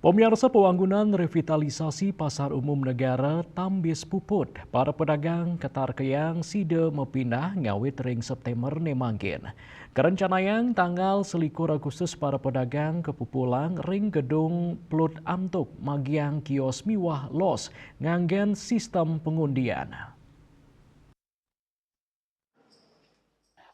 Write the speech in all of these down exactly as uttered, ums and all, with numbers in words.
Pemirsa, pembangunan revitalisasi Pasar Umum Negara tambis puput. Para pedagang katakayang sida mapindah ngawit ring September né mangkin. Karencanayang tanggal selikur Agustus para pedagang kapupulang ring gedung plut antuk magiang kios miwah los nganggén sistem pengundian.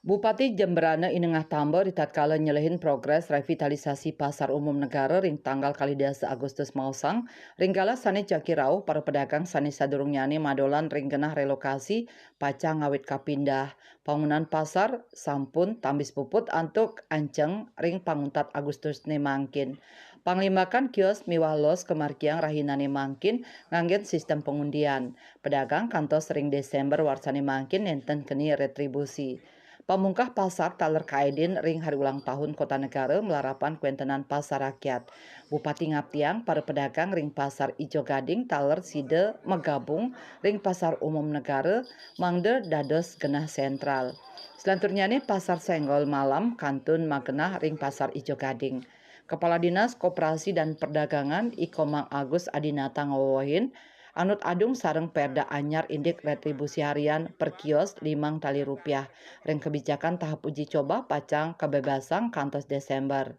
Bupati Jembrana I Nengah Tamba ritatkala nyelehin progres revitalisasi Pasar Umum Negara ring tanggal kalih dasa Agustus maosang, ring galah sané jagi rauh para pedagang sané sadurungnyané madolan ring genah relokasi pacang ngawit kapindah. Bangunan pasar sampun tambis puput antuk anceng ring panguntat Agustus né mangkin. Panglimbakan kios miwah los kamargiang rahinané mangkin nganggén sistem pengundian. Pedagang kantos ring Desember warsané mangkin nénten keni retribusi. Pamungkah pasar taler kaidin ring hari ulang tahun Kota Negara malarapan kawéntenan pasar rakyat. Bupati ngaptiang para pedagang ring Pasar Ijo Gading taler sida magabung ring Pasar Umum Negara mangda dados genah sentral. Selanturnyané Pasar Senggol Malam kantun magenah ring Pasar Ijo Gading. Kepala Dinas Koperasi dan Perdagangan, I Komang Agus Adinata ngawewehin, anut adung sareng Perda anyar indik retribusi harian per kios limang tali rupiah. Ring kebijakan tahap uji coba pacang kabebasang kantos Desember.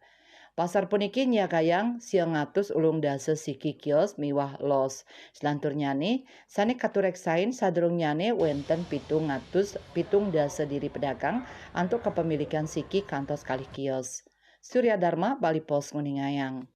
Pasar puniki nyiagayang siang atus ulung dasa siki kios miwah los. Selanturnyané, sané katureksain sadurungnyané wénten pitung atus pitung dasa diri pedagang antuk kepemilikan siki kantos kalih kios. Surya Dharma, Bali Post nguningayang.